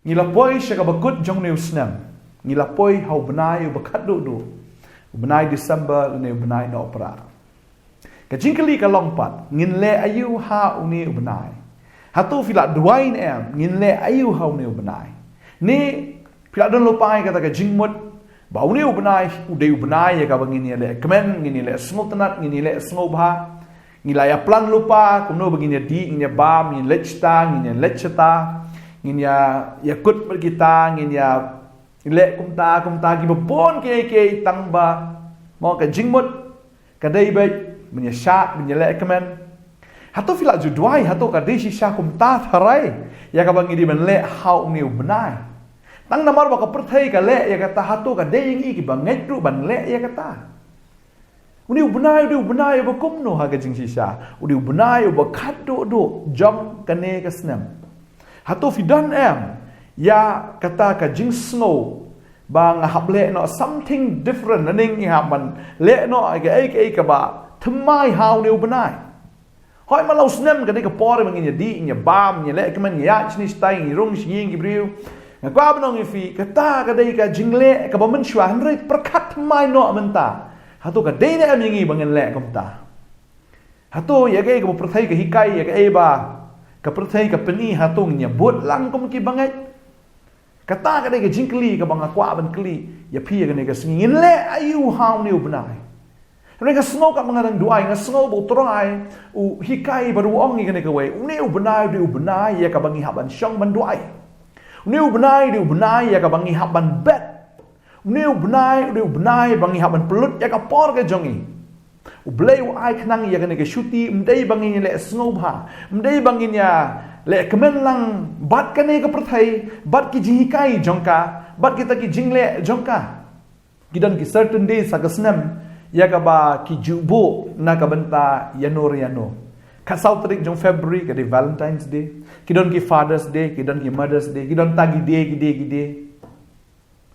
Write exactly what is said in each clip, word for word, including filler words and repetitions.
Ngi la poi sha kaba kut jong une u snem. Ngi la poi ha u bnai uba khatduh duh. U bnai December lane u bnai Nohprah. Ka jingkylli ka long pat, ngin leh aïu ha une u bnai? Hato phi la duwai ne em, ngin leh aïu ha une u bnai? Ne phi la don lypa ïa kata ka jingmut ba une u bnai u dei u bnai ïa kaba ngin ïaleh kmen, ngin ïaleh sngewtynnad, ngin ïaleh sngewbha. Ngi la ïa plan lypa kumno ba ngin ïadih, ngin ïabam, ngin leit shata, ngin ïaleit shata, ngin ïa, ïakut bad kita, ngin ïaleh kumta kumta, kiba bun kiei kiei, tang ba, mo, ka jingmut ka dei beit ban ïashad, ban ïaleh kmen. Hato phi la ju duwai, hato ka dei shisha kumta tharai ïa kaba ngi dei ban leh ha une u bnai? Tang namar ba ka pyrthei ka leh ïa kata, hato ka dei ïa ngi kiba ngeit ruh ban leh ïa kata? Une u bnai u dei u bnai uba kumno ha ka jingshisha? U dei u bnai uba khatduh duh jong kane ka snem. Hato phi don em ïa kata ka jingsngew ba nga hap leh noh something different, lane nga hap ban leh noh kaei kaei kaba thymmai ha une u bnai? Hooid, man la u snem ka dei ka por ba ngin ïadih, ngin ïabam, ngin ïaleh kmen, ngin ïaid shane shatai, ngin rung sha ïing ki briew. Nga kwah ban ong ïa phi, kata ka dei ka jingleh kaba mynshuwa, hynrei pyrkhat thymmai noh mynta. Hato ka dei ne em ïa ngi ba ngin leh kumta? Hato ïa kaei kaba pyrthei ka hikai, ïa kaei ba ka pyrthei ka pyni, hato ngin ïabud lang kum ki bangeit? Kata ka dei ka jingkylli kaba nga kwah ban kylli ïa phi ïa kane ka sngi. Ngin leh aïu ha une u bnai? Hynrei nga sngew katba nga dang duwai, nga sngew ba U Trai u hikai bad u ong ïa kane kawei. Une u bnai u dei u bnai ïa kaba ngi hap ban shong ban duwai. Une u bnai u dei u bnai ïa kaba ngi hap ban bet. Une u bnai u dei u bnai ba ngi hap ban pynlut ïa ka por ka jong ngi. U Blei u ai khnang ïa kane ka shuti, ym dei ba ngin ïaleh sngewbha, ym dei ba ngin ïaleh kmen lang bad kane ka pyrthei, bad ki jinghikai jong ka, bad kita ki jingleh jong ka. Ki don ki certain days ha ka snem ïa kaba ki ju buh na ka bynta ïano re ïano. Khatsaw tarik jong February ka dei Valentine's Day. Ki don ki Father's Day, ki don ki Mother's Day, ki don ta ki day, ki day, ki day.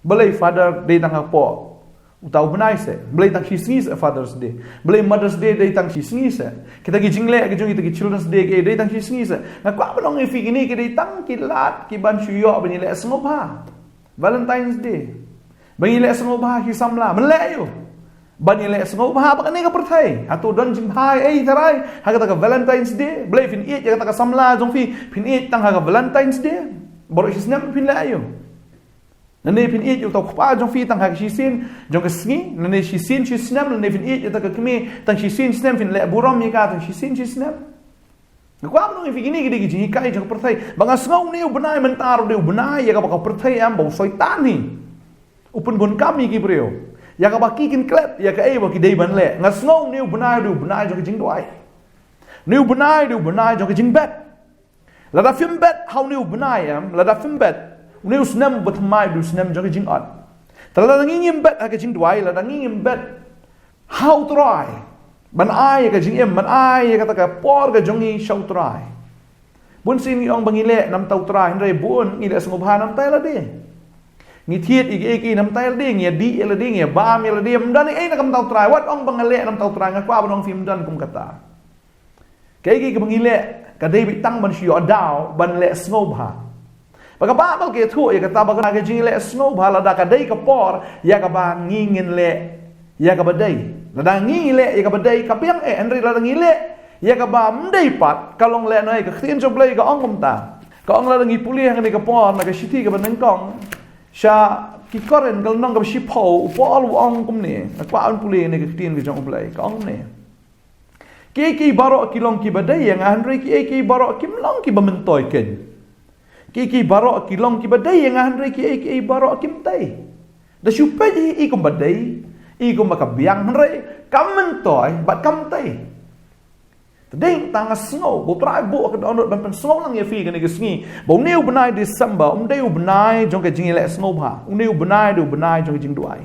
Balei Father Day tang hapoh uta u bnai seh? Balei tang shi sngi seh Father's Day? Balei Mother's Day dei tang shi sngi seh? Kita ki jingleh ki jong kita ki Children's Day ki dei tang shi sngi seh? Nga kwah ban ong ïa phi, kine ki dei tang ki lad kiban shu ïoh ban ïaleh sngewbha. Valentine's Day. Ban ïaleh sngewbha ki samla. Ban leh aïu? Ban ïaleh sngewbha bad kane ka pyrthei. Hato don jingbha ei tharai ha kata ka Valentine's Day? Balei phin ïeit ïa kata ka samla jong phi, phin ïeit tang ha ka Valentine's Day? Baroh shi snem phin leh aïu? Lane phin ïeit ïa uta u kpa jong phi tang ha ka shisien jong ka sngi, lane shisien shi snem, lane phin ïeit ïa uta ka kmie tang shisien shi snem, phin leh burom ïa ka tang shisien shi snem. Nga kwah ban ong ïa phi, kine ki dei ki jinghikai jong ka pyrthei. Ba nga sngew une u bnai mynta u dei u bnai ïa kaba ka pyrthei em, ba u Soitan hi u pynbun kam ïa ki briew, ïa kaba ki kin klet ïa kaei ba ki dei ban leh. Nga sngew une u bnai u dei u bnai jong ka jingduwai. Une u bnai u dei u bnai jong ka jingbet. Lada phim bet ha une u bnai em, lada phim bet, une u snem uba thymmai u dei u snem jong ka jingot. Te lada ngi ngim bet ha ka jingduwai, lada ngi ngim bet ha U Trai ban ai ïa ka jingim, ban ai ïa kata ka por ka jong ngi sha U Trai. Bun sien ngi ong ba ngi leh na bynta U Trai, hynrei bun ngi leh sngewbha na bynta ïa lade. Ngi thied ïa kiei kiei na bynta ïa lade, ngi ïadih ïa lade, ngi ïabam ïa lade, ym don ei ei na ka bynta U Trai. Wat ong ba nga leh na bynta U Trai, nga kwah ban ong ïa phi, ym don kum kata. Kaei kaei kaba ngi leh ka dei beit tang ban shu ïoh daw ban leh sngewbha. Ba ka Baibl ka ïathuh ïa kata, ba ka jingïaleh sngewbha lada ka dei ka por ïa kaba ngi ngin leh ïa kaba dei. Lada ngi leh ïa kaba dei ka biang eh, hynrei lada ngi leh ïa kaba ym dei pat, ka long lehnoh. Ka ktien jong U Blei ka ong kumta. Ka ong, lada ngi pule ha kane ka por na ka shithi kaba nyngkong sha ki Korinth, ka lynnong kaba shiphew, u Paul u ong kumne. Nga kwah ban pule ïa kane ka ktien ka jong U Blei. Ka ong kumne: Kiei kiei baroh ki long kiba dei ïa nga, hynrei kiei kiei baroh kim long kiba myntoi keiñ. Kiei kiei baroh ki long kiba dei ïa nga, hynrei kiei kiei baroh kim tei. Da shu peit hi, i kumba dei, i kumba ka biang, hynrei kam myntoi bad kam tei. Te dei tang nga sngew ba U Trai u buh ka dohnud ban pynsngew lang ïa phi kane ka sngi, ba une u bnai December um dei u bnai jong ka jingïaleh sngewbha. Une u bnai u dei u bnai jong ka jingduwai.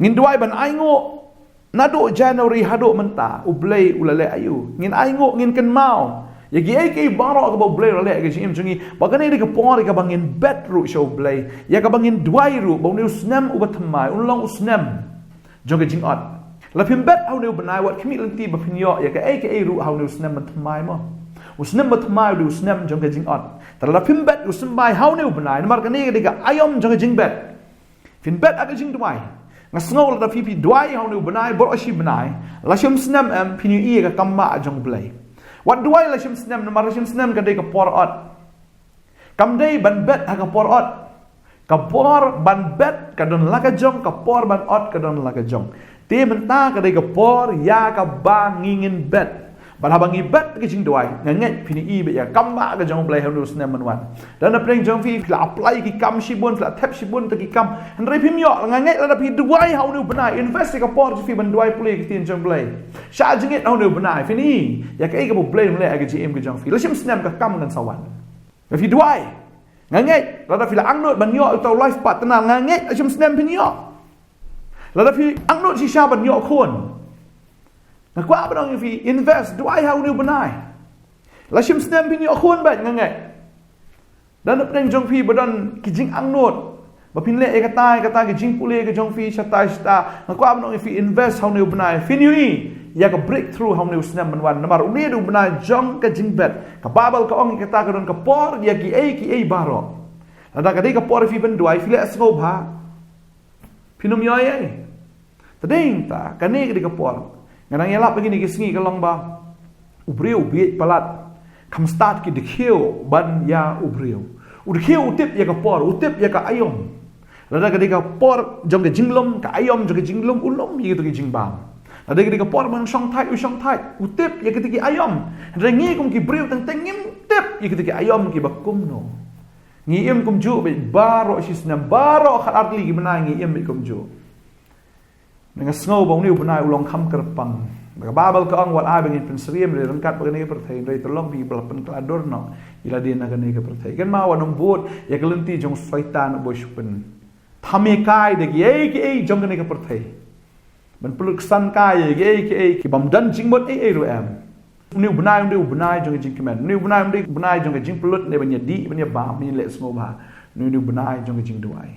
Ngin duwai ban ainguh naduh January haduh mynta, U Blei u la leh aïu. Ngin ainguh, ngin kynmaw ïa kiei kiei baroh kaba U Blei u la leh ha ka jingim jong ngi. Ba kane dei ka por ïa kaba ngin bet ruh sha U Blei, ïa kaba ngin duwai ruh, ba une u snem uba thymmai un long u snem jong ka jingot. La phim bet ha une u bnai, wat khmih lynti ba phin ïoh ïa kaei kaei ruh ha une u snem ba thymmai mo. U snem ba thymmai u dei u snem jong ka jingot. Te lada phim bet u symbai ha une u bnai, namar kane ka dei ka aïom jong ka jingbet. Phin bet ha ka jingduwai. Nga sngew lada phi phi duwai ha une u bnai baroh shi bnai, la shim snem em, phin ïohi ïa ka kam ba jong U Blei. Wat duwai la shim snem, namar la shim snem ka dei ka por ot. Kam dei ban bet ha ka por ot. Ka por ban bet ka don la ka jong, ka por ban ot ka don la ka jong. Te mynta ka dei ka por ïa kaba ngi ngin bet. Bad haba ngi bet ka jingduwai, nga ngeit phin ïohi beit ïa ka kam ba ka jong U Blei ha une u snem ban wan. Lada na pdeng jong phi, phi la apply ki kam shibun, phi la thep shibun te ki kam. Hynrei phim ïoh, nga ngeit lada phi duwai ha une u bnai, invest ïa ka por jong phi ban duwai pule ïa ka ktien jong U Blei. Shah jingit ha une u bnai, phin ïohi ïa kaei kaba U Blei un leh ha ka jingim ka jong phi. La shim snem ka kam kan sa wan. Nga phi duwai. Nga ngeit, lada phi la angnud ban ïoh uta u life partner, nga ngeit la shim snem phin ïoh. Lada phi angnud shisha ban ïoh khun, nga kwah ban ong ïa phi, invest, duwai ha une u bnai. La shim snem phin ïoh khun beit, nga ngeit. Don na pdeng jong phi ba don ki jingangnud ba phin leh ïa kata ïa kata, ki jingpule ka jong phi shata shata, nga kwah ban ong ïa phi, invest ha une u bnai. Phin ïohi ïa ka breakthrough ha une u snem ban wan, namar une u dei u bnai jong ka jingbet. Ka Baibl ka ong ïa kata ka don ka por ïa kiei kiei baroh. Lada ka dei ka por ïa phi ban duwai, phi leh sngewbha, phin ym ïoh ei ei. Te dei ta, kane ka dei ka por. Nga dang ïalap ha kine ki sngi ka long ba u briew u bieit palat. Kham stad ki dkhiew ban ïa u briew. U dkhiew u tip ïa ka por, u tip ïa ka aïom. Lada ka dei ka por jong ka jinglum, ka aïom jong ka jinglum, u lum ïa kito ki jingbam. Lada ka dei ka por ban shongthait, u shongthait, u tip ïa kito ki aïom. Hynrei ngi kum ki briew teng teng ngim tip ïa kito ki aïom kiba kumno. Ngi im kumjuh beit baroh shi snem, baroh khatar tylli ki bnai ngi im beit kumjuh. Nga sngew ba une u bnai u long kham kyrpang. Ba ka Baibl ka ong wat ai ba ngin pynsyriem ïa ryngkat bad kane ka pyrthei, hynrei to long ba ngi la pynkylla dur noh ïa lade na kane ka pyrthei. Kynmaw wat nym bud ïa ka lynti jong u Soitan uba shu pynthame kai da kiei kiei jong kane ka pyrthei. Ban pynlut ksan kai ïa kiei kiei ki bym don jingmut ei ei ruh em. Une u bnai, une u bnai jong ka jingkmen. Une u bnai, une u bnai jong ka jingpynlut ne ban ïadih, ban ïabam, ban ïaleh sngewbha. Une u bnai jong ka jingduwai.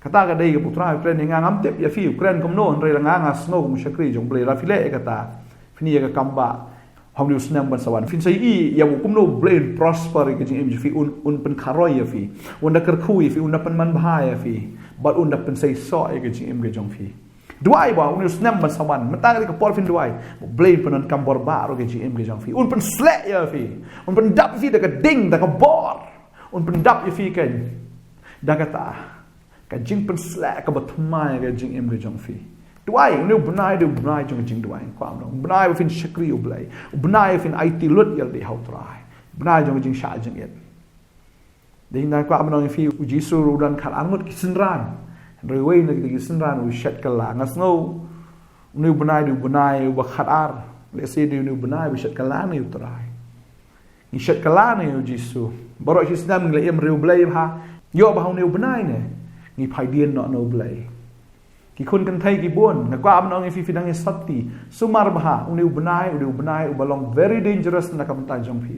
Kata ka dei kaba U Trai u kren ïa nga, ngam tip ïa phi u kren kumno, hynrei la nga nga sngew kum u shakri jong U Blei, la phi leh ïa kata, phin ïohi ïa ka kam ba ha une u snem ban sa wan. Phin sa ïohi ïa kumno U Blei un prosper ïa ka jingim jong phi, un, un pynkharoi ïa phi, un da kyrkhu ïa phi, un da pynman bha ïa phi, bad un da pynseisoh ïa ka jingim ka jong phi. Duwai ba une u snem ban sa wan, mynta ka dei ka por phin duwai ba U Blei un pyndonkam bor baroh ïa ka jingim ka jong phi, un pynsleh ïa phi, un pyndap ïa phi da ka ding, da ka bor, un pyndap ïa phi kan da kata ka jingpynsleh kaba thymmai ïa ka jingim ka jong phi. Duwai, une u bnai u dei u bnai jong ka jingduwai. Kwah ban ong, u bnai ba phin shakri U Blei, u bnai ba phin aiti lut ïa lade ha U Trai, u bnai jong ka jingshah jingit. Dei na kwah ban ong ïa phi, u Jisu u don khatar ngut ki synran, hynrei uwei na kita ki synran u shet kylla. Nga sngew une u bnai u dei u bnai uba khatar. Lehse u dei une u bnai uba shet kylla na U Trai. Ngi shet kylla na U Jisu. Baroh shi snem ngi la im ri U Blei bha. Ïoh ba ha une u bnai ne ngi phai dien noh na U Blei. Ki khun kynthei ki bun, nga kwah ban ong ïa phi, phi dang ïa sotti, sumar bha, une u bnai u dei u bnai uba long very dangerous na ka bynta jong phi.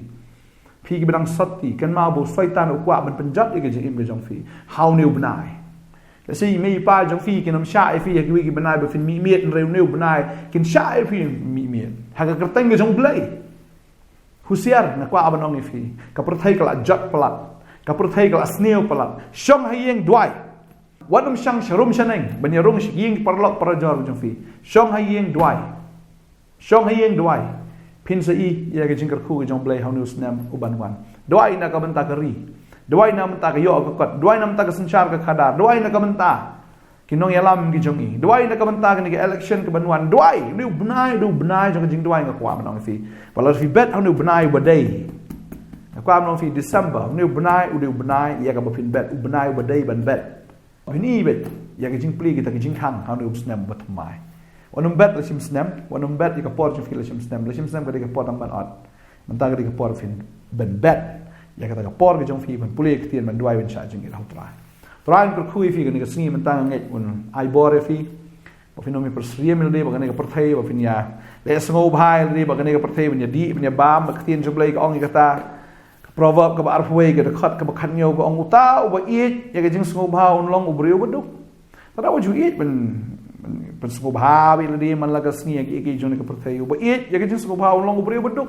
Phi kiba dang sotti, kynmaw ba u Soitan u kwah ban pynjot ïa ka jingim ka jong phi ha une u bnai. Lehse i mei i pa jong phi kin ym shah ïa phi ha kiwei ki bnai ba phin mihmiet, hynrei une u bnai kin shah ïa phi mihmiet ha ka kyrteng ka jong U Blei. Husiar, nga kwah ban ong ïa phi, ka pyrthei ka la jot palat, ka pyrthei ka la sniew palat. Shong ha ïing duwai. Wat nym shong sha rum sha neng ban ïa rung sha ki ïing paralok parajor jong phi. Shong ha ïing duwai. Shong ha ïing duwai. Phin sa ïohi ïa ka jingkyrkhu ka jong U Blei ha une u snem uban wan. Duwai na ka bynta ka ri. Duwai na ka bynta ka ïoh ka kot. Duwai na ka bynta ka synshar ka khadar. Duwai na ka bynta ki nongïalam ki jong ngi. Duwai na ka bynta kane ka election kaban wan. Duwai, une u bnai u dei u bnai jong ka jingduwai, nga kwah ban ong ïa phi. Ba lada phi bet ha une u bnai uba dei, nga kwah ban ong ïa phi, December, une u bnai u dei u bnai ïa kaba phin bet, u bnai uba dei ban bet. Phin ïohi beit ïa ka jingplie kita ki jingkhang ha une u snem uba thymmai. Wat nym bet la shim snem, wat nym bet ïa ka por jong phi la shim snem, la shim snem ka dei ka por tang ban ot. Mynta ka dei ka por phin bet, ïa kata ka por ka jong phi ban pule ka ktien, ban duwai, ban shah jingit ha U Trai. U Trai un kyrkhu ïa phi kane ka sngi. Mynta nga ngeit un ai bor ïa phi ba phin ym ïa pynsyriem ïa lade bad kane ka pyrthei, ba phin ïa leh sngewbha ïa lade bad kane ka pyrthei, ban ïadih, ban ïabam. Bad ka ktien jong U Blei ka ong ïa kata, ka Proverb kaba arphew wei, ka dkhot kaba khathynñiew ka ong, uta uba ïeit ïa ka jingsngewbha un long u briew uba duk. Lada wat ju ïeit ban, ban pynsngewbha beit ïa lade man la ka sngi ïa kiei kiei jong kane ka pyrthei, uba ïeit ïa ka jingsngewbha un long u briew uba duk.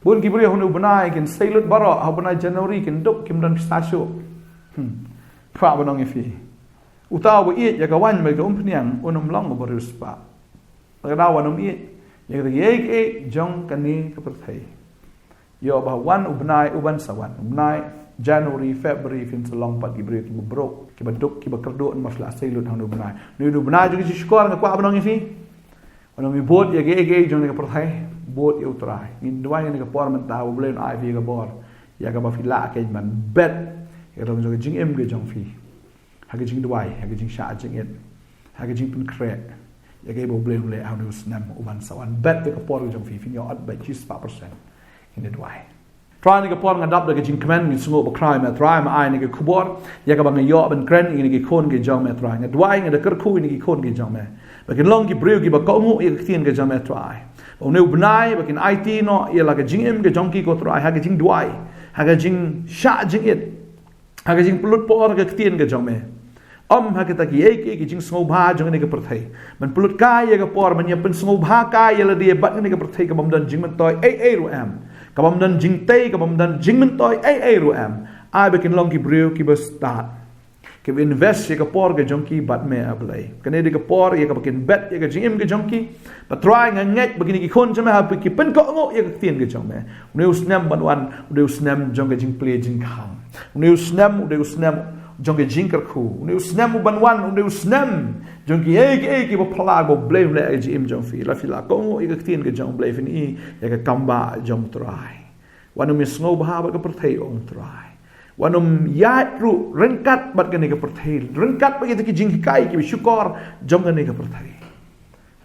Bun ki briew ha une u bnai kin sei lut baroh, ha u bnai January kin duk, kim don pisa shuh. Hmm. Kwah ban ong ïa phi, uta uba ïeit ïa ka waiñ bad ka umphniang un ym long uba riewspah. Lada wan ym ïeit ïa kata kiei kiei jong kane ka pyrthei, ïoh ba wan u bnai uban sa wan, u bnai January, February, phin sa long pat ki briew kiba bruk, kiba duk, kiba kyrduh, namar phi la sei lut ha une u bnai. Une u bnai jong ki jingshukor, nga kwah ban ong ïa phi, wan ym bud ïa kiei kiei jong kane ka pyrthei, bud ïa U Trai. Ngin duwai ha kane ka por mynta ba U Blei un ai phi ïa ka bor, ïa kaba phi lah keiñ ban bet ïa ka long jong ka jingim ka jong phi, ha ka jingduwai, ha ka jingshah jingit, ha ka jingpynkhreh ïa kaei ba U Blei un leh ha une u snem uban sa wan. Bet ïa ka por ka jong phi, phin ïoh ot beit shispah percent. Ngin duwai. Trai, ha kane ka por nga dap da ka jingkmen, ngi sngewnguh bakhraw ïa me Trai, me ai kane ka khubor ïa kaba nga ïoh ban kren ïa kine ki khun ki jong me Trai. Nga duwai, nga da kyrkhu ïa kine ki khun ki jong me ba kin long ki briew kiba kohnguh ïa ka ktien ka jong me Trai. Ba une u bnai ba kin aiti noh ïa la ka jingim ka jong ki ko Trai, ha ka jingduwai, ha ka jingshah jingit, ha ka jingpynlut por ha ka ktien ka jong me. Ym ha kita kiei kiei ki jingsngewbha jong kane ka pyrthei. Ban pynlut kai ïa ka por ban ïa pynsngewbha kai ïa lade bad kane ka pyrthei, ka bym don jingmyntoi ei ei ruh em. Ka bym don jingtei, ka bym don jingmyntoi ei ei ruh em. Ai ba kin long ki briew kiba stad, kiba invest ïa ka por ka jong ki bad me, A Blei. Kane dei ka por ïa kaba kin bet ïa ka jingim ka jong ki. Bad Trai, nga ngeit ba kine ki khun jong me, haba ki pynkohnguh ïa ka ktien ka jong me, une u snem ban wan u dei u snem jong ka jingplie jingkhang. Une u snem u dei u snem jong ka jingkyrkhu. Une u snem uban wan u dei u snem jong kiei kiei kiba phylla ba U Blei un leh ha ka jingim jong phi. Lada phi la kohnguh ïa ka ktien ka jong U Blei, phin i ïa ka kam ba jong U Trai. Wat nym ïa sngewbha bad ka pyrthei, ong Trai. Wat nym ïaid ruh ryngkat bad kane ka pyrthei, ryngkat bad kita ki jinghikai kiba shukor jong kane ka pyrthei.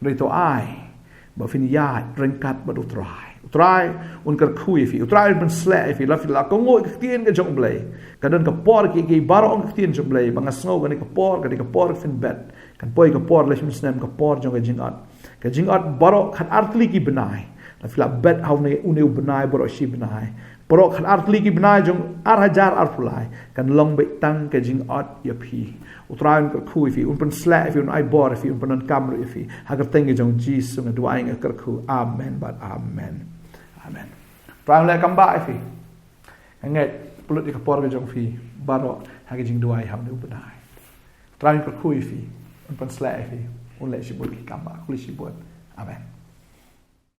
Hynrei to ai ba phin ïaid ryngkat bad U Trai. U Trai un kyrkhu ïa phi, U Trai un pynshlur ïa phi. Lada phi la kohnguh ïa ka ktien ka jong U Blei, ka don ka por kiei kiei baroh, ong ka ktien jong U Blei, ba nga sngew kane ka por, kane ka por phin bet. Kan poi ka por lashim snem, ka por jong ka jingot. Ka jingot baroh khatar tylli ki bnai. Lada phi la bet ha une, une u bnai baroh shi bnai, baroh khatar tylli ki bnai jong ar hajar arphew lai, kan long beit tang ka jingot ïa phi. U Trai un kyrkhu ïa phi, un pynshlur ïa phi, un ai bor ïa phi, un pyndonkam ruh ïa phi. Ha ka kyrteng ka jong U Jisu nga duwai, nga kyrkhu. Amen bad amen. Amen. Trai un leh kam ba ïa phi. Nga ngeit, pynlut ïa ka por ka jong phi baroh ha ka jingduwai ha une u bnai. Trai un kyrkhu ïa phi, un pynshlur ïa phi, un leh shibun ki kam ba, khublei shibun. Amen.